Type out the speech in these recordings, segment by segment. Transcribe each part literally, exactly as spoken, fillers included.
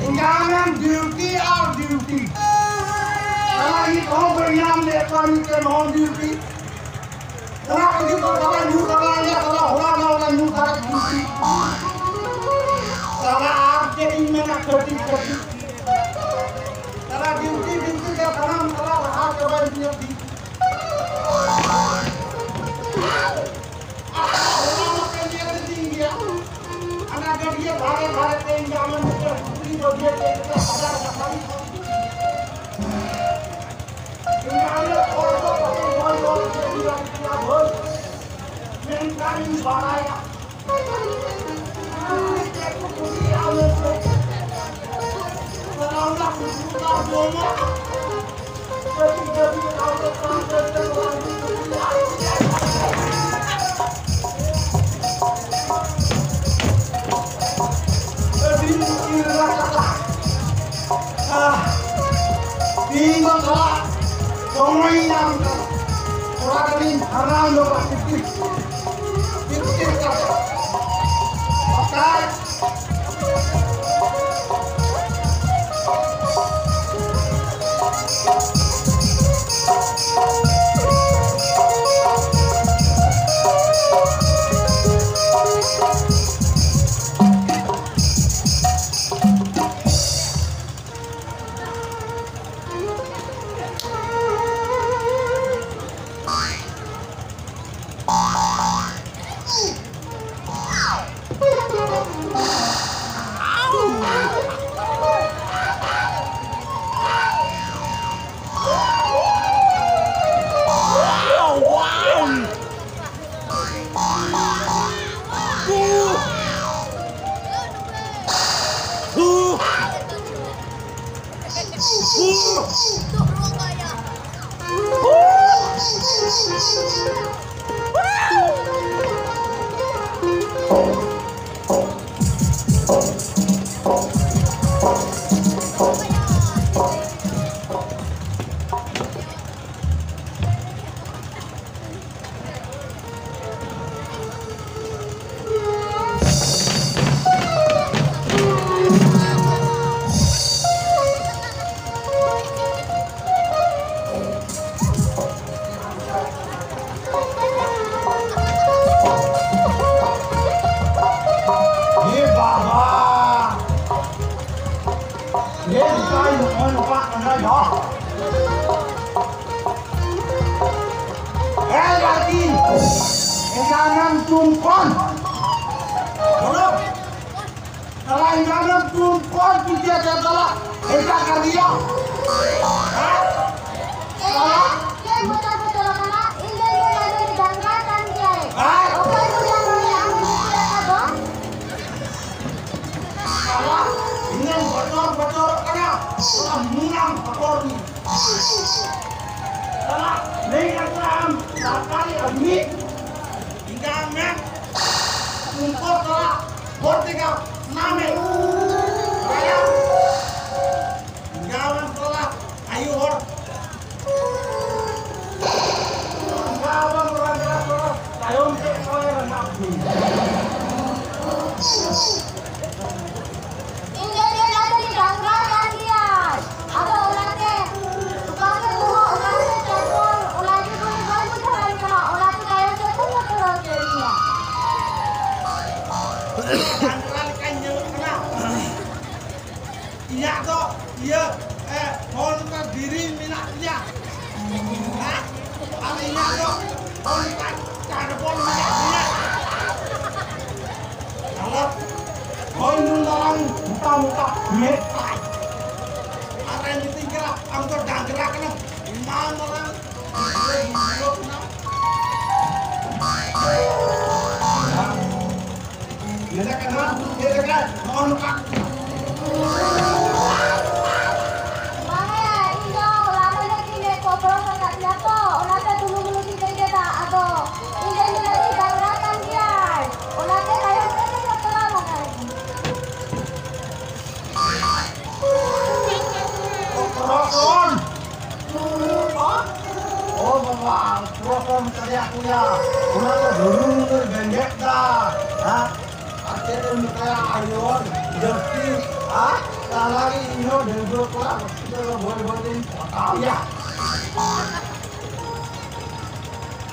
ᱮᱱᱠᱷᱟᱱ ᱰᱤᱭᱩᱴᱤ ᱟᱨ ᱰᱤᱭᱩᱴᱤ᱾ ᱛᱟᱞᱟ ᱱᱤᱛ ᱦᱚᱸ ᱵᱟᱹᱧ ᱧᱟᱢ ᱞᱮᱫ ᱠᱚᱣᱟ ᱢᱤᱫᱴᱮᱱ ᱦᱚᱸ ᱰᱤᱭᱩᱴᱤ᱾ ᱚᱱᱟ ᱠᱚᱜᱮ ᱠᱚ ᱛᱟᱞᱟ ᱧᱩ ᱛᱟᱞᱟ ᱨᱮᱭᱟᱜ ᱛᱟᱞᱟ ᱦᱚᱲᱟᱜ ᱫᱚ ᱚᱱᱟ ᱧᱩ ᱛᱟᱞᱟ ᱰᱤᱭᱩᱴᱤ᱾ ᱛᱟᱞᱟ ᱟᱨ ᱪᱮᱫ ᱤᱧ ᱢᱮᱱᱟ ᱠᱟᱹᱴᱤᱡ ᱠᱟᱹᱴᱤᱡ᱾ ᱛᱟᱞᱟ ᱰᱤᱭᱩᱴᱤ ᱰᱤᱭᱩᱴᱤ ᱛᱮ ᱥᱟᱱᱟᱢ ᱛᱟᱞᱟ ᱞᱟᱦᱟ ᱪᱟᱵᱟᱭᱮᱱ ᱛᱤᱧᱟ ᱰᱤᱭᱩᱴᱤ᱾ ᱟᱨ ᱦᱚᱞᱟ ᱱᱚᱛᱮ ᱧᱮᱞ ᱞᱤᱫᱤᱧ ᱜᱮᱭᱟ᱾ ᱦᱟᱱᱟ ᱜᱟᱹᱰᱭᱟᱹ ᱫᱷᱟᱨᱮ ᱫᱷᱟᱨᱮ ᱛᱮ ᱤᱧ ᱟᱢᱮᱢ ᱢᱤᱫᱴᱮᱱ ᱥᱩᱠᱨᱤ ᱵᱟᱹᱰᱷᱤᱭᱟᱹ ᱛᱮ ᱢᱤᱫᱴᱮᱱ ᱦᱟᱡᱟᱨ ᱠᱟᱴᱷᱟᱨᱤ ᱠᱚ ᱤᱫᱤ ᱠᱮᱫᱮᱭᱟ᱾ ᱤᱧ ᱟᱞᱮ ᱦᱚᱲ ᱫᱚ ᱵᱟᱠᱚ ᱜᱚᱡ ᱜᱚᱡ ᱠᱮᱫᱮᱭᱟ, ᱵᱷᱟᱹᱭ᱾ ᱢᱮᱱᱠᱷᱟᱱ ᱤᱧ ᱵᱟᱲᱟᱭᱟ᱾ ᱛᱮᱦᱮᱧ ᱫᱚ ᱛᱷᱚᱲᱟ ᱥᱚᱢᱚᱭ ᱧᱟᱢ ᱠᱟᱱᱟ, ᱛᱷᱚᱲᱟ ᱜᱟᱱᱤᱧ ᱫᱷᱟᱨᱱᱟ ᱧᱚᱜᱟ, ᱴᱤᱠᱴᱤᱠ, ᱴᱤᱠᱴᱤᱠ ᱠᱟᱛᱮ᱾ ᱵᱟᱠᱷᱟᱡ ᱮ ᱵᱟᱵᱟ! ᱮ ᱱᱚᱝᱠᱟ ᱱᱚᱝᱠᱟ ᱠᱟᱱᱟ ᱭᱟ᱾ ᱮ ᱵᱟᱹᱲᱛᱤ! ᱮᱱᱟᱱᱮᱢ ᱛᱩᱢ ᱠᱚᱱ᱾ ᱵᱚᱞᱚ! ᱛᱟᱞᱟ ᱮᱱᱟᱱᱮᱢ ᱛᱩᱢ ᱠᱚᱱ ᱯᱤᱴᱤᱭᱟ ᱛᱮ ᱛᱟᱞᱟ ᱦᱮᱡᱟ ᱠᱟᱫᱤᱭᱟ᱾ ᱦᱮᱸ? ᱛᱟᱞᱟ ᱪᱮᱫ ᱵᱚᱛᱚᱨ ᱵᱚᱛᱚᱨ ᱠᱟᱱᱟ? ᱤᱧ ᱫᱚ ᱤᱧ ᱫᱚ ᱰᱟᱝᱨᱟ ᱠᱟᱱ ᱜᱮᱭᱟᱭ᱾ ᱦᱮᱸ? ᱚᱠᱚᱭ ᱠᱚ ᱰᱟᱝᱨᱟ ᱟᱢ ᱫᱚ ᱪᱮᱫ ᱞᱮᱠᱟ ᱫᱚ? ᱥᱟᱞᱟ, ᱤᱧᱮᱢ ᱵᱚᱛᱚᱨ ᱵᱚᱛᱚᱨᱚᱜ ᱠᱟᱱᱟ? ᱥᱟᱞᱟ, ᱢᱩᱱᱟᱢ ᱦᱚᱴᱚᱨ ᱢᱮ᱾ ᱥᱟᱞᱟ, ᱞᱟᱹᱭ ᱠᱟᱛᱷᱟ ᱟᱢ ᱥᱟᱨᱠᱟᱨᱤ ᱟᱫᱢᱤ? ᱤᱧᱟᱜ ᱢᱮ᱾ ᱩᱱᱠᱩ ᱥᱟᱞᱟ, ᱵᱷᱳᱴ ᱛᱮᱜᱟ, ᱱᱟᱢᱮ᱾ ᱥᱟᱞᱟ, ᱜᱟᱣᱟᱱ ᱥᱟᱞᱟ, ᱟᱭᱳ ᱦᱚᱲ᱾ ᱛᱟᱭᱚᱢ ᱥᱮᱫ ᱠᱷᱚᱱ ᱨᱟᱠᱟᱵ ᱢᱮ᱾ ᱤᱧ ᱫᱚ ᱪᱮᱫ ᱟᱫᱚ ᱰᱟᱝᱨᱟ ᱠᱟᱱ ᱜᱮᱭᱟᱭ᱾ ᱟᱫᱚ ᱚᱱᱟᱛᱮ ᱚᱠᱟ ᱥᱮᱫ ᱵᱚᱦᱚᱜ, ᱚᱠᱟ ᱥᱮᱫ ᱪᱟᱯᱚᱞ, ᱚᱱᱟ ᱜᱮ ᱵᱟᱹᱧ ᱵᱩᱡᱷᱟᱹᱣ ᱫᱟᱲᱮᱭᱟᱜ ᱠᱟᱱᱟ᱾ ᱚᱱᱟᱛᱮ ᱛᱟᱭᱚᱢ ᱥᱮᱫ ᱠᱷᱚᱱ ᱵᱚᱛᱚᱨ ᱦᱚᱪᱚᱭᱮᱫᱤᱧᱟ᱾ ᱰᱟᱝᱨᱟ ᱞᱮᱠᱟᱧ ᱧᱮᱞᱚᱜ ᱠᱟᱱᱟ᱾ ᱤᱧᱟᱜ ᱫᱚ ᱤᱭᱟᱹ, ᱮ, ᱦᱚᱲ ᱞᱮᱠᱟ ᱫᱮᱨᱮᱧ ᱢᱮᱱᱟᱜ ᱛᱤᱧᱟ᱾ ᱦᱮᱸ? ᱟᱨ ᱤᱧᱟᱜ ᱫᱚ ᱦᱚᱲ ᱞᱮᱠᱟ ᱪᱟᱰᱵᱚᱞ ᱢᱮᱱᱟᱜ ᱛᱤᱧᱟ᱾ ᱟᱨ ᱦᱚᱭ ᱱᱩᱱ ᱢᱟᱨᱟᱝ ᱢᱚᱴᱟ ᱢᱚᱴᱟ ᱢᱮᱫ ᱛᱟᱭ᱾ ᱟᱨ ᱮ ᱢᱤᱛᱟᱹᱧ ᱠᱟᱱᱟ, "ᱟᱢ ᱫᱚ ᱰᱟᱝᱨᱟ ᱠᱟᱱᱟᱢ, ᱤᱧ ᱢᱟ ᱢᱟᱨᱟᱝ ᱰᱟᱝᱨᱟ ᱠᱟᱱᱟᱢ᱾" ᱧᱮᱞᱮ ᱠᱟᱱᱟ, ᱪᱮᱫ ᱞᱮᱠᱟ ᱱᱚᱜᱼᱚ ᱱᱚᱝᱠᱟ᱾ ᱵᱟᱝᱟ, ᱤᱧ ᱫᱚ ᱢᱮᱛᱟᱫᱮᱭᱟ ᱠᱚᱭᱟ, ᱚᱱᱟ ᱫᱚ ᱵᱩᱨᱩ ᱨᱮ ᱵᱮᱸᱜᱮᱫ ᱫᱟ, ᱦᱮᱸ? ᱟᱨ ᱪᱮᱫ ᱮᱢ ᱢᱮᱛᱟᱭᱟ ᱟᱭᱳ, ᱡᱟᱹᱥᱛᱤ, ᱟᱨ ᱛᱟᱞᱟ ᱨᱮ ᱤᱧ ᱦᱚᱸ ᱰᱟᱺᱜᱩᱣᱟᱹ ᱠᱚᱲᱟ ᱦᱚᱥᱯᱤᱴᱟᱞ ᱨᱮ ᱵᱷᱚᱨᱛᱤ ᱵᱷᱚᱨᱛᱤᱧ ᱯᱚᱴᱟᱣ ᱮᱭᱟ᱾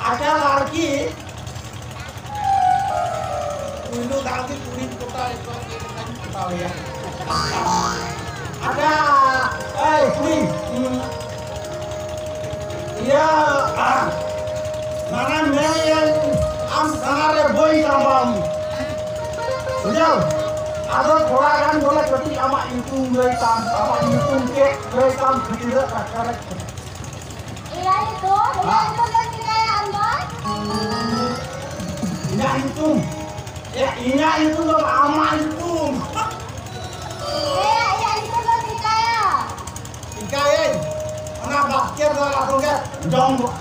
ᱟᱪᱪᱷᱟ ᱞᱟᱲᱠᱤ, ᱯᱩᱭᱞᱩ ᱫᱷᱟᱣ ᱜᱮ ᱠᱩᱲᱤᱧ ᱯᱚᱴᱟᱣ ᱮᱫ ᱠᱚᱣᱟ, ᱪᱮᱫ ᱞᱮᱠᱟᱧ ᱯᱚᱴᱟᱣ ᱮᱭᱟ? ᱟᱪᱪᱷᱟ, ᱮᱭ ᱠᱩᱲᱤ, ᱤᱭᱟᱹ, ᱢᱟᱱᱮ ᱢᱮᱱᱮᱫ ᱟᱢ ᱛᱷᱟᱱᱟ ᱨᱮ ᱵᱟᱹᱭ ᱛᱟᱢ ᱵᱟᱢ, ᱵᱩᱡᱷᱟᱹᱣ? ᱟᱫᱚ ᱛᱷᱚᱲᱟ ᱜᱟᱱ ᱵᱚᱞᱮ ᱠᱟᱹᱴᱤᱡ ᱟᱢᱟᱜ ᱧᱩᱛᱩᱢ ᱞᱟᱹᱭ ᱛᱟᱢ, ᱟᱢᱟᱜ ᱧᱩᱛᱩᱢ ᱪᱮᱫ ᱞᱟᱹᱭ ᱛᱟᱢ, ᱠᱷᱟᱹᱴᱤ ᱨᱮ ᱴᱟᱠᱟ ᱨᱮ᱾ ᱮᱭᱟᱭ ᱫᱚ, ᱮᱭᱟᱭ ᱫᱚ ᱪᱮᱫ ᱮᱢ ᱪᱤᱠᱟᱹᱭᱟ ᱟᱢ ᱫᱚ? ᱤᱧᱟᱜ ᱧᱩᱛᱩᱢ, ᱮ, ᱤᱧᱟᱜ ᱧᱩᱛᱩᱢ ᱫᱚ ᱟᱢᱟᱜ ᱧᱩᱛᱩᱢ᱾ ᱮᱭᱟ, ᱤᱧᱟᱜ ᱧᱩᱛᱩᱢ ᱫᱚ ᱪᱤᱠᱟᱹᱭᱟ? ᱪᱤᱠᱟᱹᱭᱟᱹᱧ? ᱚᱱᱟ ᱵᱟᱥᱠᱮ ᱫᱚ ᱟᱨ ᱥᱚᱸᱜᱮ ᱡᱚᱢ ᱜᱚ-,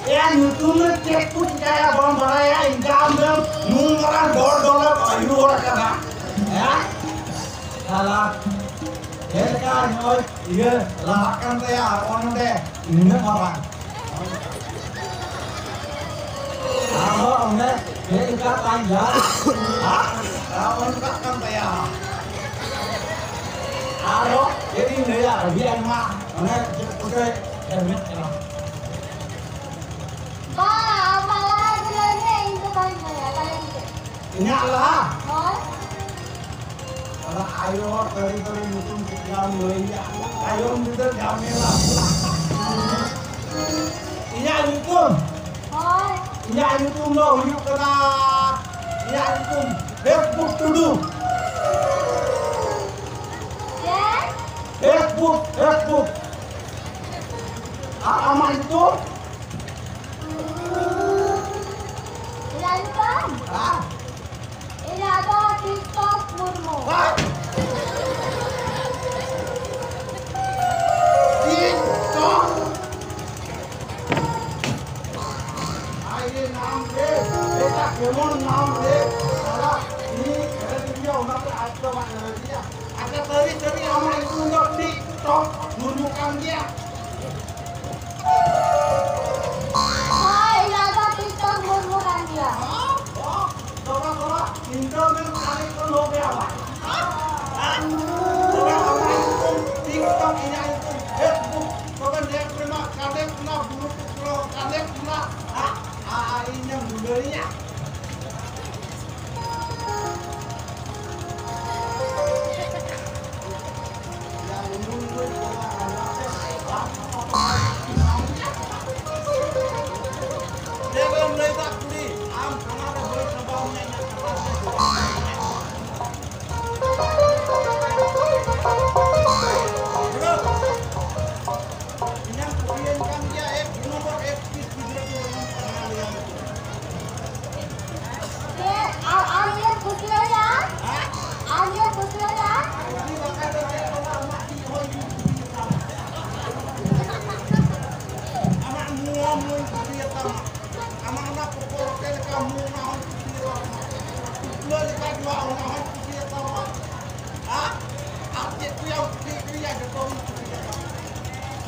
ᱮᱭᱟ, ᱧᱩᱛᱩᱢ ᱨᱮ ᱪᱮᱫ ᱠᱚ ᱪᱤᱠᱟᱹᱭᱟ ᱵᱟᱢ ᱵᱟᱲᱟᱭᱟ? ᱤᱱᱠᱟ ᱟᱢ ᱫᱚ ᱱᱩᱱ ᱢᱟᱨᱟᱝ ᱰᱚᱞ ᱰᱚᱞ ᱮᱢ ᱟᱹᱭᱩᱨ ᱟᱠᱟᱫᱟ᱾ ᱦᱮᱸ? ᱥᱟᱞᱟ, ᱪᱮᱫ ᱞᱮᱠᱟ ᱱᱚᱜᱼᱚᱭ ᱤᱭᱟᱹ ᱞᱟᱦᱟᱜ ᱠᱟᱱ ᱛᱟᱭᱟ, ᱟᱨ ᱱᱚᱜᱼᱚᱭ ᱱᱚᱰᱮ ᱱᱤᱱᱟᱹᱜ ᱢᱟᱨᱟᱝ᱾ ᱟᱨᱦᱚᱸ ᱚᱸᱰᱮ ᱪᱮᱫ ᱞᱮᱠᱟ ᱛᱟᱭ ᱡᱟ, ᱟᱨ ᱚᱱᱠᱟᱜ ᱠᱟᱱ ᱛᱟᱭᱟ᱾ ᱟᱨᱦᱚᱸ ᱪᱮᱫ ᱤᱧ ᱞᱟᱹᱭᱟ, ᱟᱹᱰᱤ ᱟᱭᱢᱟ ᱚᱱᱮ ᱪᱮᱫ ᱠᱚᱪᱚᱭ ᱦᱮᱨᱢᱮᱫ ᱠᱟᱱᱟ᱾ ᱵᱟ, ᱟᱢ ᱢᱟ ᱞᱟᱦᱟ ᱜᱮ ᱞᱟᱹᱭ ᱢᱮ, ᱤᱧ ᱫᱚ ᱵᱟᱹᱧ ᱞᱟᱹᱭᱟ, ᱛᱟᱭᱚᱢ ᱛᱮ᱾ ᱤᱧᱟᱜ ᱞᱟᱦᱟ? ᱦᱳᱭ᱾ ᱟᱫᱚ ᱟᱭᱳ ᱦᱚᱲ ᱛᱟᱹᱲᱤ ᱛᱟᱹᱲᱤ ᱧᱩᱛᱩᱢ ᱪᱮᱫ ᱞᱮᱠᱟᱢ ᱞᱟᱹᱭᱟ? ᱛᱟᱭᱚᱢ ᱵᱤᱫᱟᱹᱞ ᱡᱷᱟᱢᱮᱞᱟ᱾ ᱤᱧᱟᱜ ᱧᱩᱛᱩᱢ? ᱦᱳᱭ᱾ ᱤᱧᱟᱜ ᱧᱩᱛᱩᱢ ᱫᱚ ᱦᱩᱭᱩᱜ ᱠᱟᱱᱟ, ᱤᱧᱟᱜ ᱧᱩᱛᱩᱢ ᱯᱷᱮᱥᱵᱩᱠ ᱴᱩᱰᱩ᱾ ᱪᱮᱫ? Facebook, Facebook. ᱟᱨ ᱟᱢᱟᱜ ᱧᱩᱛᱩᱢ? ᱤᱧᱟᱜ ᱧᱩᱛᱩᱢ? ᱦᱮᱸ᱾ ᱤᱧᱟᱜ ᱫᱚ ᱴᱤᱠᱴᱚᱠ ᱢᱩᱨᱢᱩ᱾ ᱦᱮᱸ? ᱴᱤᱠᱴᱚᱠ? ᱟᱭ ᱨᱮ ᱱᱟᱢ ᱨᱮ, ᱮᱴᱟ ᱠᱮᱢᱚᱱ ᱱᱟᱢ ᱨᱮ, ᱥᱟᱞᱟ, ᱤᱧ ᱮᱲᱮ ᱫᱤᱧᱟ, ᱚᱱᱟᱛᱮ ᱟᱡ ᱫᱚ ᱵᱟᱝ ᱮᱲᱮ ᱫᱤᱧᱟ᱾ ᱟᱪᱪᱷᱟ, ᱥᱟᱹᱨᱤ ᱥᱟᱹᱨᱤ ᱟᱢᱟᱜ ᱧᱩᱛᱩᱢ ᱫᱚ ᱴᱤᱠᱴᱚᱠ ᱢᱩᱨᱢᱩ ᱠᱟᱱ ᱜᱮᱭᱟ?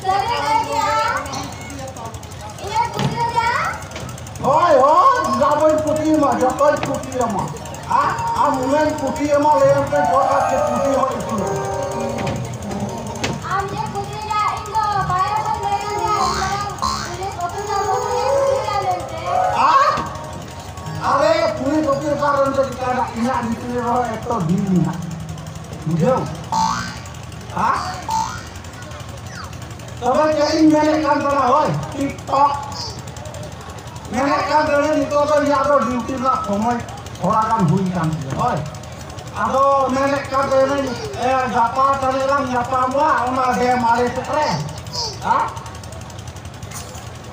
ᱥᱟᱹᱨᱤ ᱞᱟᱹᱭ ᱜᱮᱭᱟ᱾ ᱤᱧᱮ ᱠᱩᱥᱤᱭᱟᱹᱧᱟ? ᱦᱳᱭ, ᱦᱳᱭ, ᱪᱮᱫᱟᱜ ᱵᱟᱹᱧ ᱠᱩᱥᱤᱭᱟᱢᱟ? ᱡᱚᱛᱚᱧ ᱠᱩᱥᱤᱭᱟᱢᱟ᱾ ᱟᱨ ᱟᱢ ᱩᱱᱟᱹᱜ ᱠᱩᱥᱤᱭᱟᱢᱟ ᱞᱟᱹᱭᱟᱢ ᱛᱮ ᱡᱚᱛᱚ ᱟᱨ ᱪᱮᱫ ᱠᱩᱥᱤ ᱦᱚᱸ ᱤᱥᱤᱱ᱾ ᱟᱢ ᱡᱮ ᱠᱩᱥᱤᱭᱟᱹᱧᱟ, ᱤᱧ ᱫᱚ ᱵᱟᱭᱨᱮ ᱠᱷᱚᱱ ᱞᱟᱹᱭᱟᱹᱧᱟ, ᱤᱧ ᱫᱚ ᱯᱩᱞᱤᱥ ᱚᱯᱷᱤᱥᱟᱨ ᱵᱟᱹᱵᱩ ᱜᱮ ᱠᱩᱥᱤᱭᱟᱹᱧᱟ ᱢᱮᱱᱛᱮ᱾ ᱟᱨ ᱟᱨᱮ ᱯᱩᱞᱤᱥ ᱚᱯᱷᱤᱥᱟᱨ ᱨᱮᱱ ᱫᱚ ᱪᱤᱠᱟᱹᱭᱮᱱᱟ? ᱤᱧᱟᱹᱜ ᱧᱩᱛᱩᱢ ᱨᱮᱦᱚᱸ ᱮᱠᱴᱚ ᱰᱤᱞ ᱢᱮᱱᱟᱜᱼᱟ᱾ ᱵᱩᱡᱷᱟᱹᱣ? ᱦᱮᱸ? ᱛᱚᱵᱮ ᱪᱮᱫ ᱤᱧ ᱢᱮᱱᱮᱫ ᱠᱟᱱ ᱛᱟᱦᱮᱱᱟ, ᱦᱳᱭ, TikTok᱾ ᱢᱮᱱᱮᱫ ᱠᱟᱱ ᱛᱟᱦᱮᱱᱟ, ᱱᱤᱛᱚᱜ ᱫᱚ ᱤᱧᱟᱹᱜ ᱫᱚ ᱰᱤᱭᱩᱴᱤ ᱨᱮᱱᱟᱜ ᱥᱚᱢᱚᱭ ᱛᱷᱚᱲᱟ ᱜᱟᱱ ᱦᱩᱭ ᱠᱟᱱ ᱛᱤᱧᱟᱹ, ᱦᱳᱭ᱾ ᱟᱫᱚ ᱢᱮᱱᱮᱫ ᱠᱟᱱ ᱛᱟᱦᱮᱱᱟᱹᱧ, ᱮ, ᱜᱟᱯᱟ ᱛᱟᱦᱞᱮ ᱞᱟᱝ ᱧᱟᱯᱟᱢᱚᱜᱼᱟ, ᱚᱱᱟ ᱰᱮᱢ ᱟᱲᱮ ᱥᱮᱫ ᱨᱮ᱾ ᱦᱮᱸ?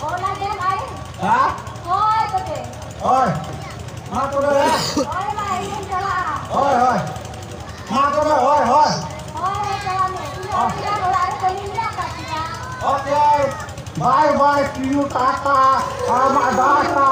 ᱚᱱᱟ ᱰᱮᱢ ᱟᱲᱮ? ᱦᱮᱸ? ᱦᱳᱭ ᱛᱚᱵᱮ᱾ ᱦᱳᱭ᱾ ᱢᱟ ᱛᱚᱵᱮ, ᱦᱮᱸ? ᱦᱳᱭ ᱢᱟ, ᱤᱧ ᱦᱚᱸᱧ ᱪᱟᱞᱟᱜᱼᱟ᱾ ᱦᱳᱭ, ᱦᱳᱭ᱾ ᱢᱟ ᱛᱚᱵᱮ, ᱦᱳᱭ, ᱦᱳᱭ᱾ ᱦᱳᱭ, ᱦᱳᱭ, ᱪᱟᱞᱟᱜ ᱢᱮ᱾ ᱤᱧ ᱦᱚᱸ ᱦᱳᱭ᱾ ᱚᱲᱟᱜ ᱨᱮ ᱠᱟᱹᱢᱤ ᱢᱮᱱᱟᱜ ᱟᱠᱟᱫ ᱛᱤᱧᱟ᱾ Okay. Bye bye, see you, Tata, ᱟᱢᱟᱜ ᱰᱟᱴᱟ᱾